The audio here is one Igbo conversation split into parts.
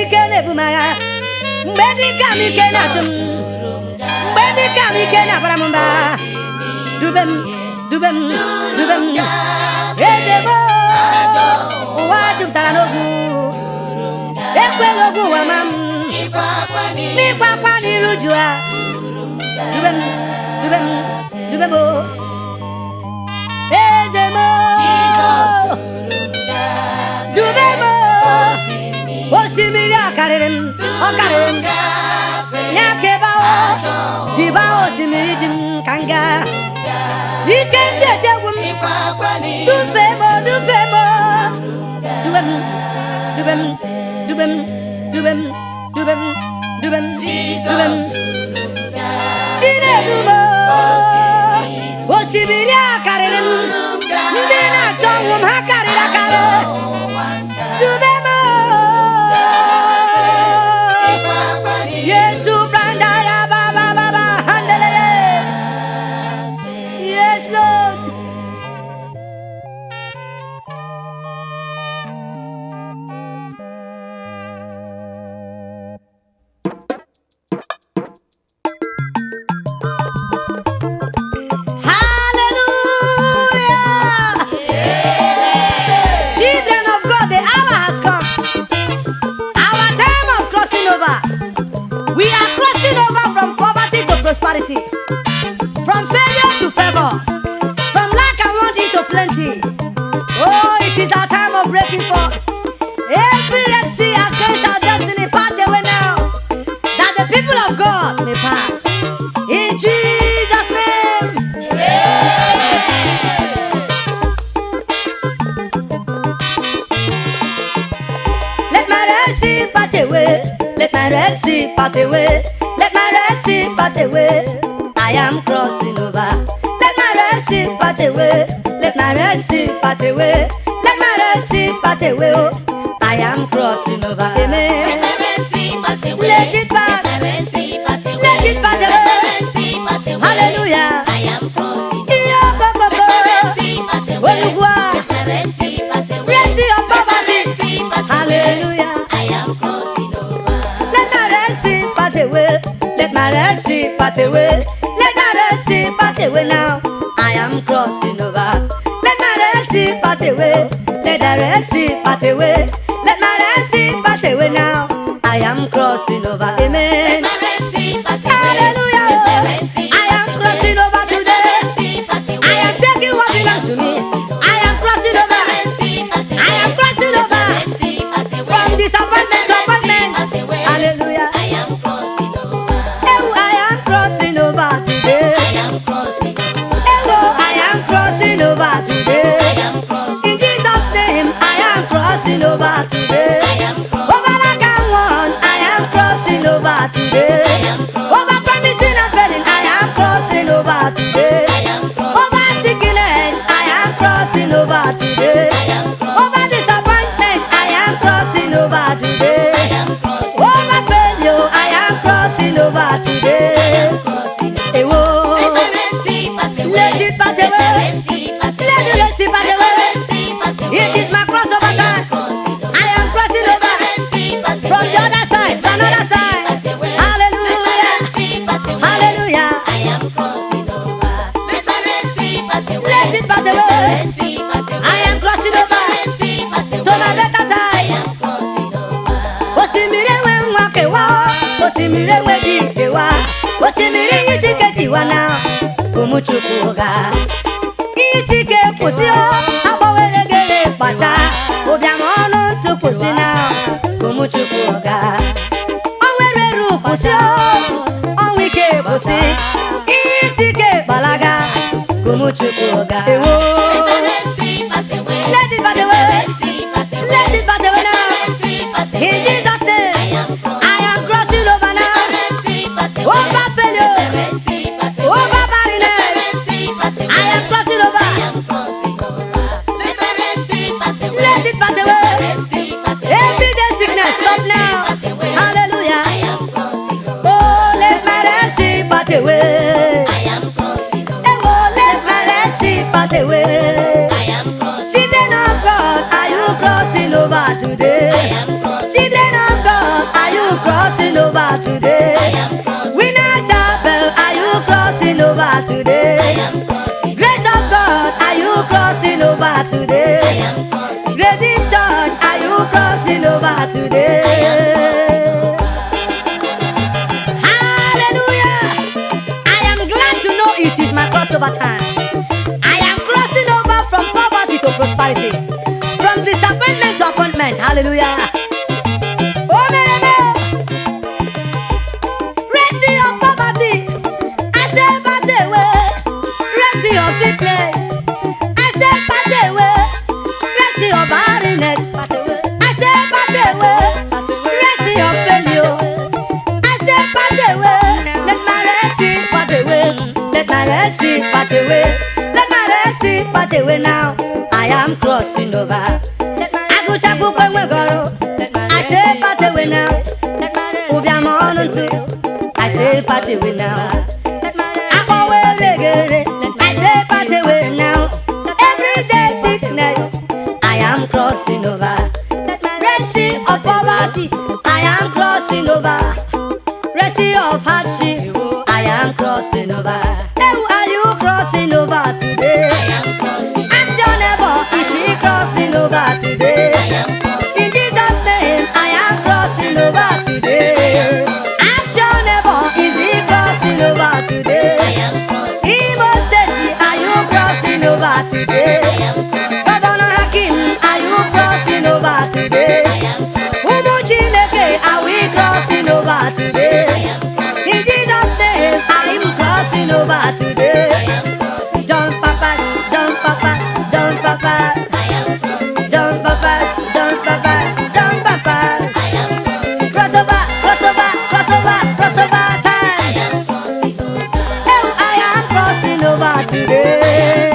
ike na-ebu m agha, mgbe ndị ka m ike na-achụ m, mgbe ndị ka m ike na-abara m mba, dube m, dube m, dube m. Eze m, ụwa jupụtara n'ogwu, ekwela ogwu ụwa ma m, n'ịkwa akwa n'iru ju ha. Dube m, dube m, dube m o. Eze m, dube m o. Osimiri a karịrị m, ọ karịrị m. Ya keba o, jiba osimiri ji m ka m gaa. Ike m ji ete egwu m, dufee m o, dufee m o. Dube m, dube m, dube m, dube m, dube m, dube m, dube m. Chinedu m o, osimiri a karịrị m. Ndị na-achọ ọnwụ m ha karịrị akarị. Dube m o. Yesu branda ya ba ba ba ba handelele. Yes, Lord. Hallelujah. Children of God, the hour has come. Our time of crossing over. We are crossing over from poverty to prosperity, from failure to favor, from lack and want into plenty. Oh, it is our time of breaking forth. Every Red Sea against our destiny part away now, that the people of God may pass. In Jesus' name. Let my Red Sea part away. Let my Red Sea part away. Let my Red Sea part away. I am crossing over. Let my Red Sea part away. Let my Red Sea part away. Let my Red Sea part away. Oh, I am crossing over. Amen. Let it part. Let it part away. Hallelujah. I am crossing. Iyo go go go. Olúwa. Red Sea Red Sea of poverty. Hallelujah. I am crossing over. Let my Red Sea part away. Let my Red Sea part away. Let my Red Sea part away now. I am crossing over. Let my Red Sea part away. Let the Red Sea part away. Let my Red Sea part away now. I am crossing over. Amen. Hallelujah. I am crossing over today. I am taking what belongs to me. I am crossing over. I am crossing over from disappointment to appointment. Hallelujah. I am crossing over. Oh, I am crossing over today. I am crossing over. Oh, I am crossing over today. I am crossing. In Jesus' name, I am crossing over today. I am crossing. Over like I want, I am crossing over today. I am crossing. Over promising and failing, I am crossing over today. I am crossing. Over sickness, I am crossing over today. I am crossing. Over disappointment, I am crossing over today. I am crossing. Over failure, I am crossing over today. I am crossing. Ewo. Let the Red Sea part away. Let it part Let the away. Red Sea part Let the away. Red Sea part Let the away. Red Sea part away. It is my crossover I am time. crossing over. I am crossing Let the over Red Sea part from away. the other side to Let the another Red Sea side. part away. Hallelujah. Let the Red Sea part away. Hallelujah. I am crossing over. Let the Red Sea part away. Let it part Let the away. Red Sea part away. I am crossing Let the over Red Sea part to away. my better I time. am crossing over. Osimiri enwe nwa kewa, osimiri enwe di kewa, osimiri isi ike tiwa na ụmụchukwu ga. Isi ike kwụsị o, agbawere gere kpacha, ụbịam ọnụ ntụ kwụsị na ụmụchukwu ga. Ọnwa eru kwụsị o, ọnwa ike kwụsị, isi ike gbalaga, ụmụchukwu ga. Ewo. Let the Red Sea part away. Let it part Let the away. Red Sea part away. Let it part away Let the now. Red Sea part away. In Jesus' name, I am crossing. I am crossing over Let the now. Red Sea part away. Over failure. Let the Red Sea part away. Over Let the barrenness. Red Sea part away. I am crossing over. I am crossing over. Let the Red Sea part away. Let it part Let away. the Red Sea part away. Everyday sickness, Let the stop Red Sea now. part away. Hallelujah. I am crossing over. Oh, let my Red Sea part away. I am crossing over. Oh, let my Red Sea part away. Crossing over today. I am crossing. Winner Chapel, are you crossing over today? I am crossing. Grace of God, are you crossing over today? I am crossing. Redeemed Church, are you crossing over today? I am crossing. Hallelujah! I am glad to know it is my crossover time. I am crossing over from poverty to prosperity, from disappointment to appointment. Hallelujah! Oh, man, Mercy of poverty, I say part away. Mercy of sickness, I say part away. Mercy of barrenness, I say part away. Mercy of failure, I say part away. Let my mercy part away. Let my mercy part away. Let my mercy part away now. I am crossing over. Agụchakwụkwọ enwegọrọ, I say part away now. Ụbịam ọnụ ntụ, I say part away now. Akpọwa eregere, I say part away now. Every day sickness, I am crossing over. Mercy of poverty, I am crossing over. Mercy of hardship, I am crossing over. Hey, are you crossing over today? I am crossing. Ask your neighbor, is she crossing over today? I am crossing. In Jesus' name, I am crossing over today. Ask your neighbor, is he crossing over today? I am crossing. Imo State, are you crossing over today? I am crossing. Governor Hakim, are you crossing over today? I am crossing. Ụmụ Chineke, are we crossing over today? I am crossing. In Jesus' name, I am crossing over today. I am crossing. John Papa, John Papa, John Papa, I am crossing. John Papa, John Papa, John Papa. I am crossing. Crossover, crossover, crossover, crossover time. I am crossing over. Oh, I am crossing over today.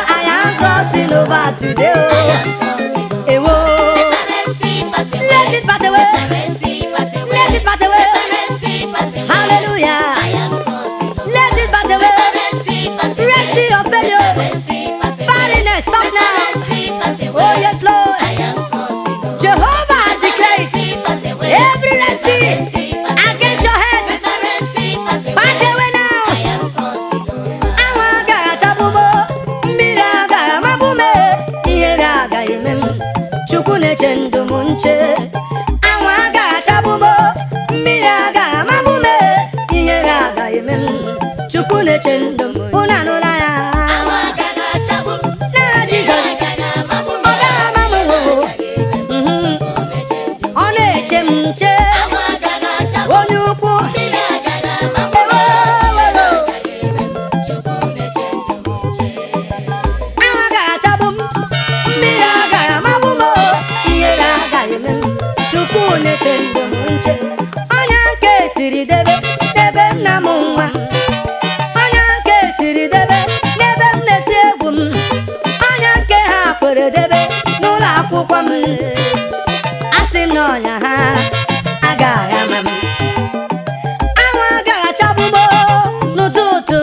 I am crossing over today. I Oh, am crossing over. Ewo. Let my Red Sea part away. Let it part away. Let my Red Sea part away. Let it part away. Let my Red Sea part away. Hallelujah. I am crossing over. Let it part Let away. my Red Sea part away. Red Sea of failure. Let my Red Sea part away. Barrenness, stop Let my now. Red Sea part away. Oh, yes, Lord. I am crossing over. Jehovah Let my Red declares Sea part away. every Red Let my Red Sea Sea part away. against your head. Let my Red Sea part away. Part away now. I am crossing over. Anwụ agaghị achagbu m, mmiri agaghị amagbu m, ihere agaghị eme m. Chukwu na-eche ndụ m nche. Anwụ agaghị achagbu m, mmiri agaghị amagbu m, ihere agaghị eme m. Chukwu na-eche ndụ m, unu anụla ya. Anwụ agaghị achagbu m. Na Jizọs, Agaghị amagbu m. ọ gaghị ama m o. Mhm. Chukwu na-eche ndụ m. Ọ na-eche m nche, Anwụ agaghị achagbu m. onye ukwu. Mmiri agaghị amagbu m. Ewo, ewo. Agaghị eme m. Chukwu na-eche ndụ m nche. Anwụ agaghị achagbu m, mmiri agaghị amagbu m, ihere agaghị eme m. Chukwu na-eche ndụ m nche. Ọnya nke siri debe n'ebe m na-amụ nwa. Ọnya nke siri debe n'ebe m na-eti egwu m. Ọnya nke ha kwere debe n'ụlọ akwụkwọ m. Asị m na ọnya ha agaghị ama m. Anwụ agaghị achagbu m n'ụtụtụ.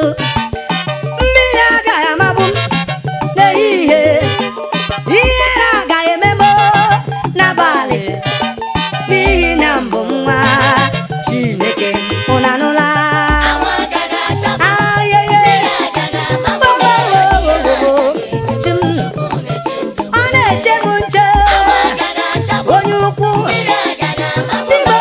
Mmiri agaghị amagbu m n'ehihie. Ihere agaghị eme m n'abalị, n'ihi na mbụ nwa Chineke. Unu anụla? Anwụ agaghị achagbu m. Ayeye. Mmiri agaghị amagbu m. Gbogbogbogbogbo. Chim. Chukwu na-eche ndụ m. Ọ na-eche m nche. Anwụ agaghị achagbu m. Onye ukwu. Mmiri agaghị amagbu m. Chimo.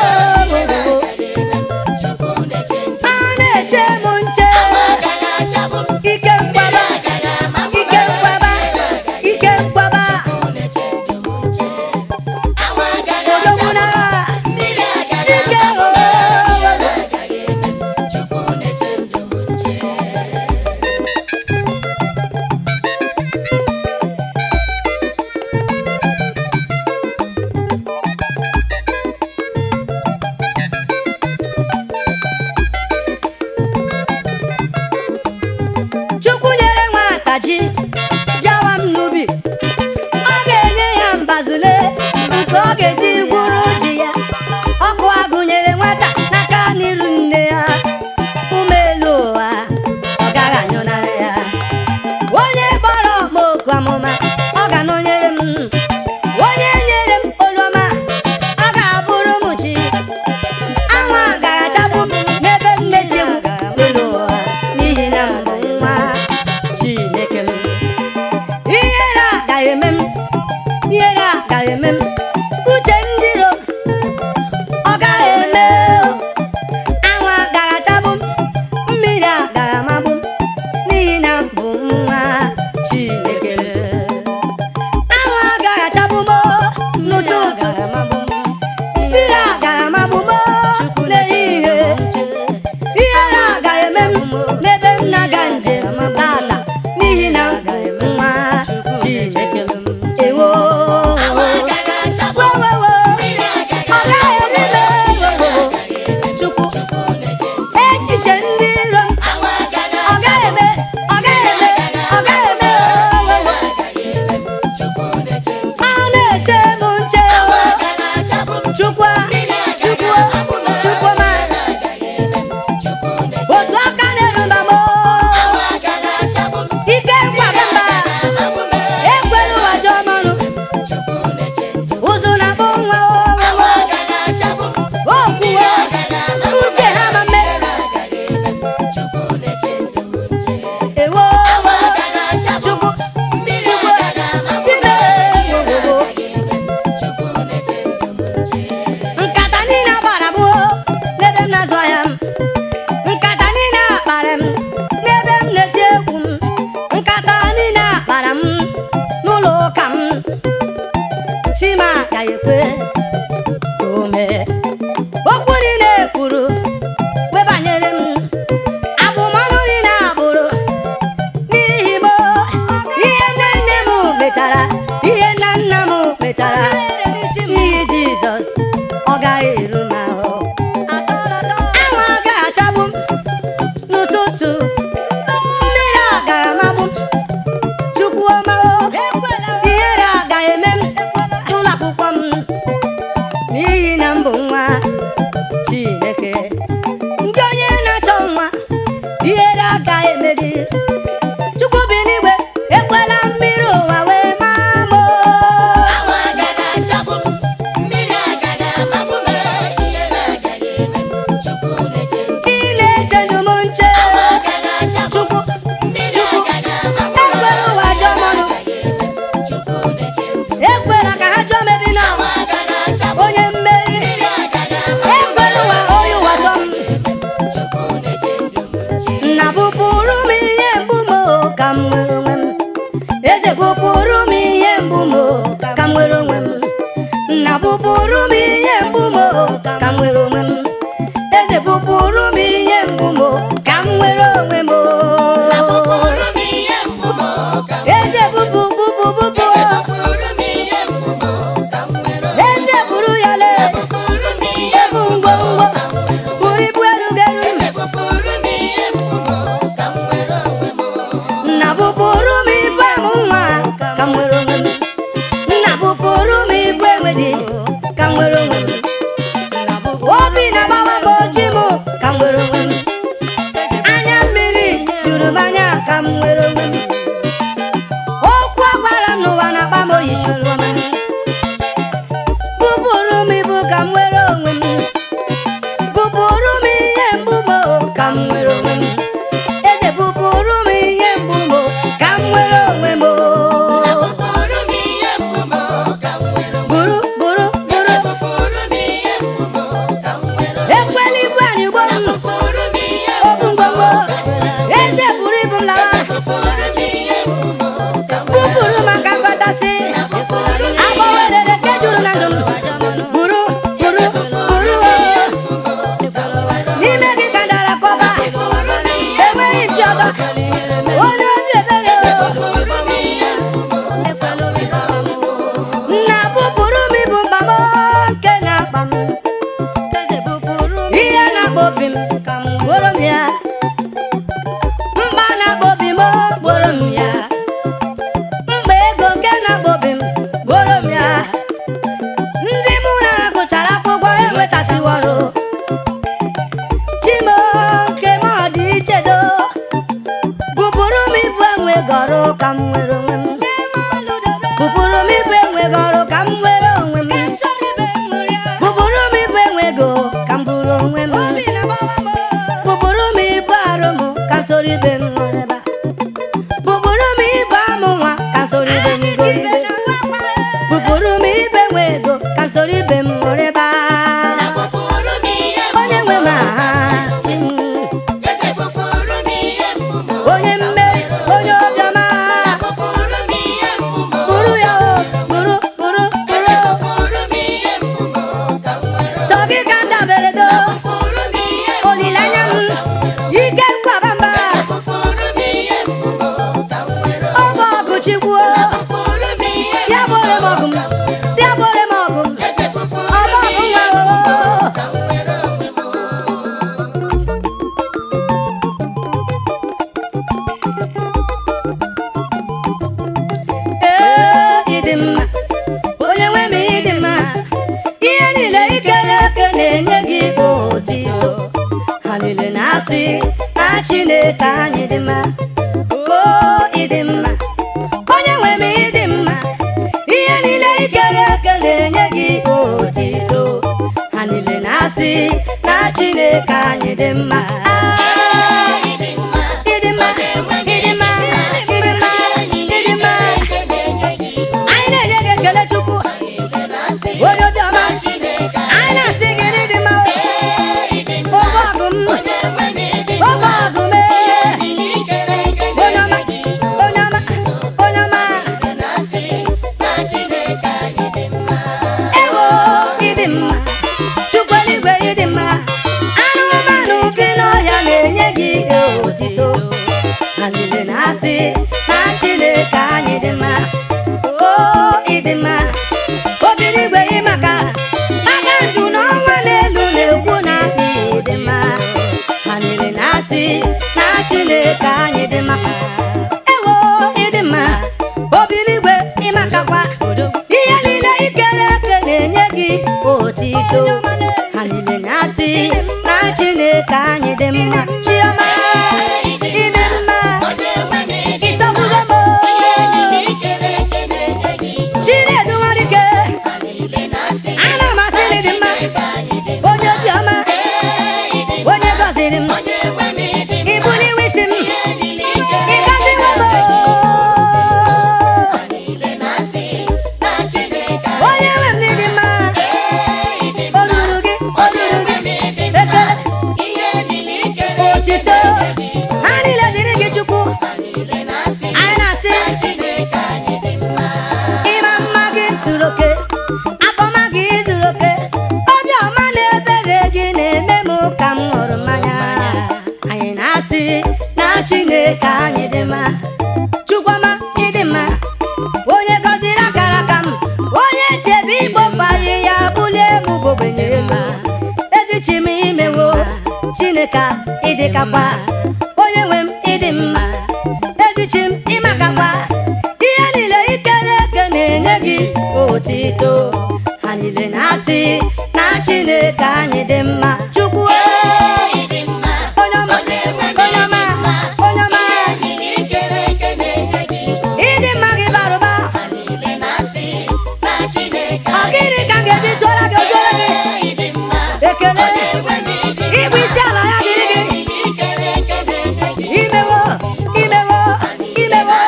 ka o mee. Okwu niile kwuru wee banyere m, abụmọnụ niile abụrụ n'ihi m, ihe nne nne m metara, ihe nna nna m metara, n'ihi Jizọs ọ gaghị eru m ahụ. Anwụ agaghị achagbu m n'ụtụtụ, mmiri agaghị amagbu m, Chukwu ọma o, ihere agaghị eme m n'ụlọ akwụkwọ m, n'ihi na m bụ nwa Chineke. Ndị onye na-achọ nwa, ihere agaghị eme gị. Chukwu bi n'igwe, ekwela mmiri ụwa wee maa m o. Anwụ agaghị achagbu m, mmiri agaghị amagbu m, ihere agaghị eme m, Chukwu na-eche m. Ị na-eche ndụ m nche. Anwụ agaghị achagbu m, Chukwu, mmiri Chukwu, agaghị amagbu m, ekwela ụwa jọọ m ọnụ. agaghị eme m, Chukwu na-eche m. Ekwela ka ha jụọ m ebe ị nọ. Anwụ agaghị achagbu m, Onye mmeri, mmiri agaghị amagbu m, ekwela ụwa oyi ụwa jụọ m. Chukwu na-eche ndụ m nche. Nna bụpụrụ m ihe mgbu m o, ka m nwere onwe m. Eze bụpụrụ m ihe mgbu m o, ka m nwere onwe m. Nna bụpụrụ m ihe mgbu m o, ka m nwere onwe m. Eze bụpụrụ m ihe mgbu m o, ka m nwere onwe m o. Bụpụrụ m ihe mgbu m, ka m Eze bụpụ bụpụ bụpụ o. Bụpụrụ m ihe mgbu m, ka m nwere onwe m. Eze bụrụ ya le, Bụpụrụ m ihe ebu ngwongwo, bụrụ ibu erughị eru. Bụpụrụ m ihe mgbu m, ka m nwere onwe m. Nna bụpụrụ m ibu amụ nwa ka m nwere onwe m. Nna bụpụrụ m ibu enwedi ka m nwere onwe m. Obi na-agbawa m oji m ka m nwere onwe m. Anya mmiri juru m anya ka m nwere onwe m. Okwu agwara m n'ụwa na-akpa m oyi chụrụ m. Bụpụrụ m ibu ka m nwere onwe m. Bụpụrụ m ihe mgbu m ka m nwere onwe m. Eze bụpụrụ m ihe mgbu m ka m nwere onwe m. Bụpụrụ m ihe mgbu m, ka m nwere onwe m. Bụrụ bụrụ bụrụ Bụpụrụ m ihe mgbu m, ka m nwere onwe m. ekwela ibu anyị ugbo m Bụpụrụ m ihe obu ngwongwo. Eze buru ibu m lawa. Bụpụrụ m ihe mgbu m, ka m Bụpụrụ maka nkọchasị. Bụpụrụ m Agbanwerere nke juru na ndụ m. Bụrụ bụrụ bụrụ o. N'ime gị ka ndara kọba. Bụpụrụ m ihe Enweghị m chi ọzọ. Onye obi ebere o. Bụpụrụ m ihe mgbu m, ka m nwere onwe m. Nna bụpụrụ m ibu mkpa m nke na-akpa m. Ihe na-akpa obi m ka m gboro m ya. Mkpa na-akpa obi m gboro m ya. Mkpa ego nke na-akpa obi m gboro m ya. Ndị mụ na ha gụchara akwụkwọ enwetasịwo ọrụ. Chimo nke m ọ dị iche do. Bụpụrụ m ibu enweghị ọrụ ka m nwere onwe m. Bụpụrụ m ibu enweghị ọrụ ka m nwere onwe m. Bụpụrụ m ibu enweghị ego ka m bụrụ onwe m. Bụpụrụ m ibu arụ m ka m soro ibe m nọrọ ebe a. Bụpụrụ m ibu amụ nwa ka m soro ibe m goro ibe. Bụpụrụ m ibu enwe ego ka m soro ibe m nọrọ ebe a. Bụpụrụ m ihe mgbu m, Onye nwe m aha chi m. Eze bụpụrụ m ihe mgbu m, Onye mmeri, onye obiọma. Bụpụrụ m ihe mgbu m, Bụrụ ya o, bụrụ bụrụ bụrụ. Bụpụrụ m ihe mgbu m, ka m nwere Sọ gị ka m dabere do. Bụpụrụ m ihe Olileanya m, ike nkwaba mba. Bụpụrụ m ihe mgbu m, ka m nwere Ọbụ ọgụ Chukwu o. Bụpụrụ m ihe Bịa gbore m ọgụ m, bịa gbore m ọgụ m. Eze bụpụrụ Ọbụ m ọgụ ihe nwa o. ka m nwere onwe m. Ee, ịdị mma, onye nwe m ịdị mma. Ihe niile ikere eke na-enye gị otito. Ha niile na-asị na Chineke anyị dị mma. O ịdị mma, onye nwe m ịdị mma. Ihe niile ikere eke na-enye gị otito. Ha niile na-asị na Chineke anyị dị mma. Ah, Ịdị mma, ịdị mma, ịdị mma, ịdị mma, ịdị mma. Anyị na-enye gị ekele Chukwu, onye obiọma. Anyị na-asị gị na ịdị mma. Ogbe ọgụ m, ogbe ọgụ m, ee. Onye ọma, onye ọma, onye ọma. Ewo, otito. Ha niile na-asị na Chineke anyị dị mma. Chioma, ị dị mma. Ịsọgbugo m. Chinedu Nwadike, ana m asị na ị dị mma. Onye obiọma, onye gọziri m, ibuliwe isi m, ịgọziwo m. Onye nwe m n'ịdị mma, o ruru gị, o ruru gị. Ekele, otito, ha niile dịrị gị Chukwu. Anyị na-asị ịma mma gị zuru oke, afọma gị zuru oke, obiọma na ebere gị na-eme m ka m ṅụrụ mmanya. Anyị na-asị na Chineke anyị dị mma. Chukwuma ịdị mma, onye gọziri akara aka m, onye chebe igbo mkpali ya bulie m bụ ogbenye elu. Ezichi m imewo, Chineke ịdịkakwa, onye nwe m ịdị mma, ezichi m ịmakakwa, ihe niile ikere eke na-enye gị otito. Ha niile na-asị na Chineke anyị dị mma. Chukwu onye ọma, onye ọma, onye ọma, ịdị mma gị bara ụba. Ọ gịnị ka m ga-eji tụọrọ gị ojoro gị? Ekele, ịbụ isi ala ya dịrị gị. Imewo, imewo, imewo.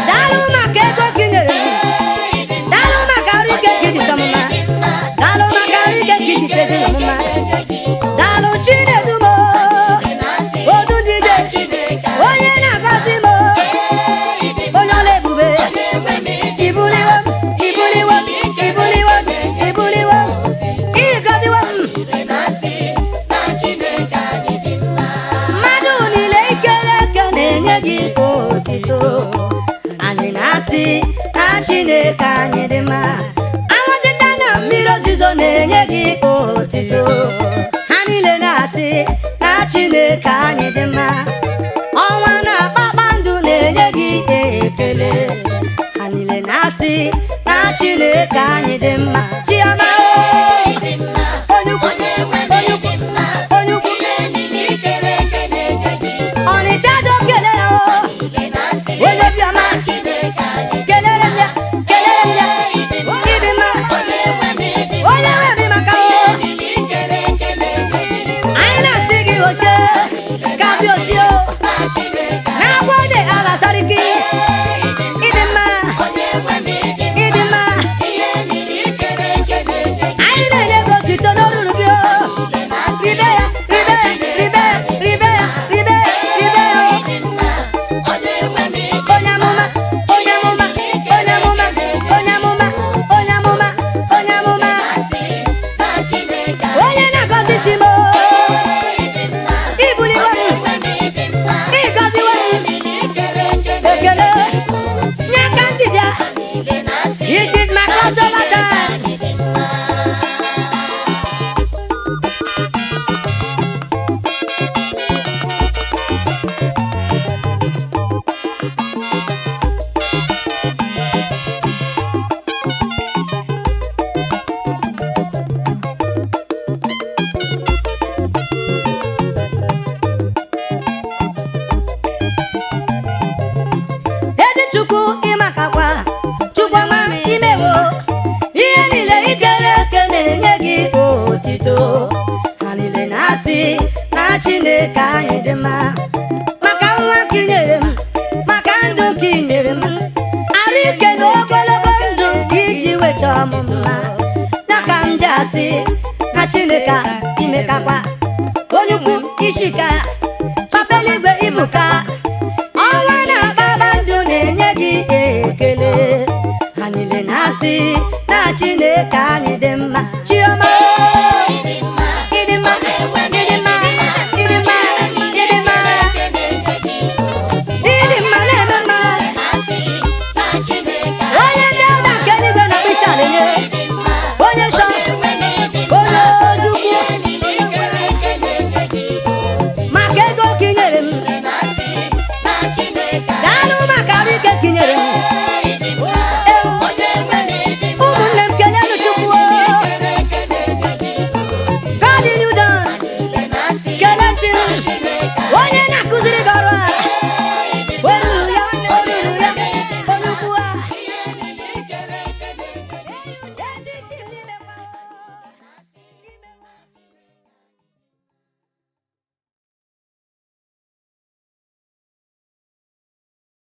Daalụ maka ego gị nyere m. Daalụ maka arụ ike ka iji chọọ m mma. Daalụ maka arụ ike ka iji chezi m mma. Daalụ Chinedu m, odu dije, onye na-agọzi m, onye ọla ebube. Ibuliwo m, ibuliwo m, ibuliwo m, ibuliwo m, ịgọziwo m. Mmadụ niile ikere eke na-enye gị otito. Anyị na-asị na Chineke anyị dị mma. Anwụchịcha na mmiri ozuzo na-enye gị otito. Ha niile na-asị na Chineke anyị dị mma. Ọnwa na kpakpando na-enye gị ekele. Ha niile na-asị na Chineke anyị dị mma. Chioma, onye ukwu, onye ukwu, onye ukwu. Ọnịcha dị okele ya o. Onye obiọma, kelere m ya, kelere m ya. Ịdị mma, onye nwe m maka o. Anyị na-asị gị oche, ka bịa osi o. Na-agwa ode ala sariki. Ịdị mma, ịdị mma. Anyị na-enye gị otito n'olulu gị o. Ribe ya, ribe ya, ribe ya, ribe ya, ribe ya, ribe ya o. Onye amụma, onye amụma, onye amụma, onye amụma, onye amụma, onye amụma. Onye na-agọzi si m o. Ibuliwe m, ịgọziwe m. Ekele, nye aka njide. It is my crossover time. Ezi Chukwu ịmakakwa, Chukwu ọma imewo, ihe niile ikere eke na-enye gị otito. Ha niile na-asị na Chineke anyị dị mma. Maka nwa nke i nyere m, maka ndụ nke i nyere m, arụ ike na ogologo ndụ nke iji weta ọmụma. Ya ka m ji asị na Chineke imekakwa, onye ukwu ishika, papa eluigwe ibuka. Ọnwa na kpakpando na-enye gị ekele. Ha niile na-asị na Chineke anyị dị mma.